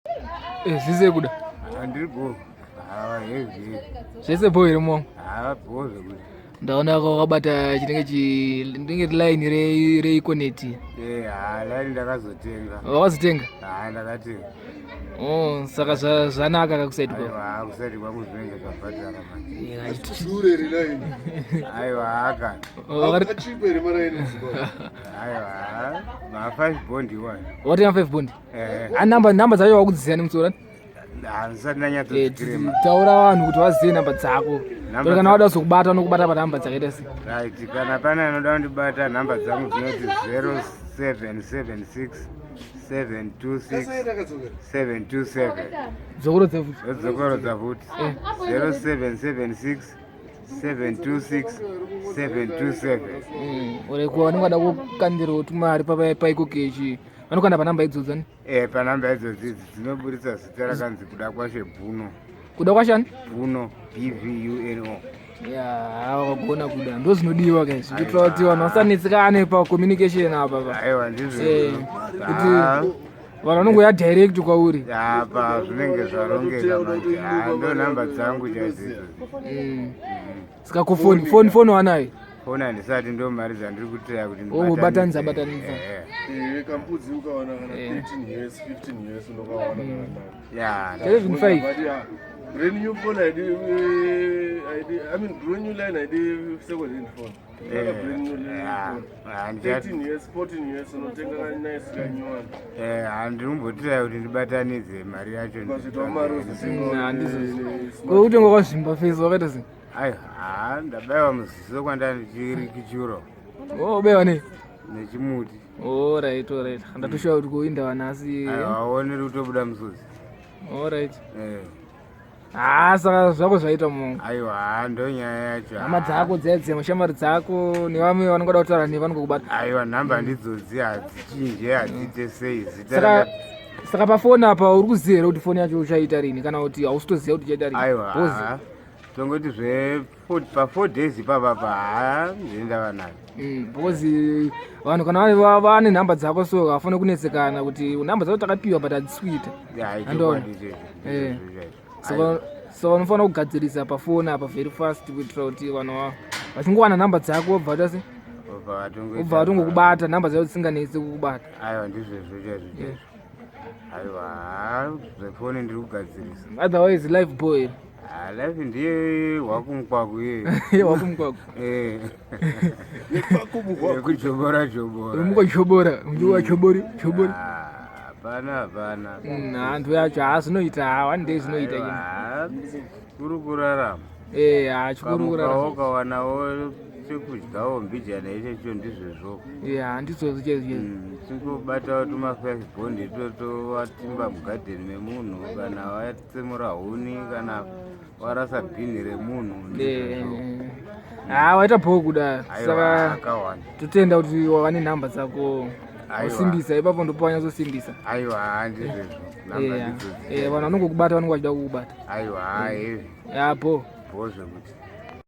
Eh, zvise kuda Handiri bho. Hawa heavy. Zvese bho here mwangu? Hawa bho zvekuti. Ndaona wakabata chinenge chi ndinge line re reEconet. Eh, ha line ndakazotenga. Wakazotenga? Ha ndakatenga. Oh, saka zvanaka ka kusaidi kwako. Aiwa, kusaidi kwangu zvinenge zvabhadhara manje. Shure line. Aiwa, haka. Achipe here maraini Zimbabwe? Aiwa, ma 5 bond iwayo. Watenga 5 bond? Eh. Ah, namba namba dzacho wakudziziva nemusoro? Handisati ndanyatsodzikirema. Taura vanhu kuti vazive namba dzako. Namba Kuti kana wada kuzokubata vanokubata panhamba dzakaita sei? Right, kana pane anoda kundibata nhamba dzangu dzinoti 0776 726 727. Dzokorodza futi. Dzokorodza futi. 0776 726 727. Ore kuva vanenge vada kukandirawo tumari paikokechi vanokanda panhamba idzodzo ni? Eh, panhamba idzodzo idzi dzinoburitsa zita rakanzi Kuda Kwashe Bhuno. Kuda kwashani? Bhuno, B-V-U-N-O. Ya, wakagona kuda. Ndo zvinodiwa guys. Kuitira kuti vanhu vasanetsekane pa communication apa pa. Aiwa, ndizvo. Eh, kuti vanhu vanongoya direct kwauri. Apa zvinenge zvarongeka manje. Ah, ndo nhamba dzangu chaidzo idzodzo. Saka ko phone phone phone wanayo? Foni handisati, ndo mari dzandiri kutira kuti Oh, batanidza, batanidza. Eh, Eh, kambudzi ukawana kana 13 years, 15 years unokawana kana ya. 75. But yeah, brand new phone ID, ID, I mean brand new line ID, second hand phone. Like a brand new line phone. 13 years, 14 years unotenga ka nice ka new one. Eh, handiri kuti ndibatanidze mari yacho. Ukazvitawo mari uzotenga. Handizvo. Ko kutenga kwazvimba face wakaita sei? Aiwa, ha ndabayiwa muziso kwanda ndichiri kichuro. Oh, bewa nei? Nechimuti. Alright, alright. Ndatoshuwa kuti kuinda vanhasi. Aiwa, aoneri kutobuda musodzi. Alright. Eh. Ah, saka zvako zvaita mungu. Aiwa, ha ndo nyaya yacho. Hama dzako dzedze, shamwari dzako nevamwe vanongoda kutaura newe vanongokubata. Aiwa, nhamba ndidzodzi, hadzichinje, hadziite sei zita. Saka saka pafoni apa uri kuziva here kuti foni yacho uchaita rini kana kuti hausitoziva kuti uchaita rini? Aiwa, Because ha tongoti zve pa 4 days ipapapa, ha ndendava nayo. Because vanhu kana vane nhamba dzako so havafaniri kunetsekana kuti nhamba dzako takapiwa but hadzisi kuita. Ya, Andiona. ichokwadi ichocho. Eh. Ndizvo chaizvo. Saka unofanira kugadzirisa pafoni apa very fast kuitira kuti vanhu vachingowana nhamba dzako vobva vaita sei? Vobva vatongoita- Vobva vatongokubata, nhamba dzako dzisinganetsi kukubata. Aiwa, ndizvezvo chaizvo chaizvo. Aiwa, ha zvefoni ndiri kugadzirisa. Otherwise life boy. Ha, life ndiye hwakumukwaku iye. Wakumukwaku. Eh. Yekujobora jobora. Mukochobora muchobori chobori. Ah, hapana, hapana. Hantu yacho ha zvinoita, ha one day zvinoita. Aiwa, ha, kuri kurarama. Eh, ha chikuru Kamukawo kurara. ukawanawo chekudyawo mbijana ichecho, ndizvezvo. Ya, ndizvozvo chaizvo chaizvo. Tingobatawo tuma5 bond itoto, watimba mugadheni memunhu kana watsemura huni kana warasa bhini remunhu, ndizvezvo. Ha waita bho kuda. Aiwa, Saka akawanda. totenda kuti wava nenhamba dzako. Aiwa. Wasimbisa ipapo, ndopa wanyatsosimbisa. Aiwa, ha ndizvezvo, nhamba ndidzodzi. Vanhu vanongokubata vanonge vachida kukubata. Aiwa, ha heavy. Ya, bho. Bho zvekuti.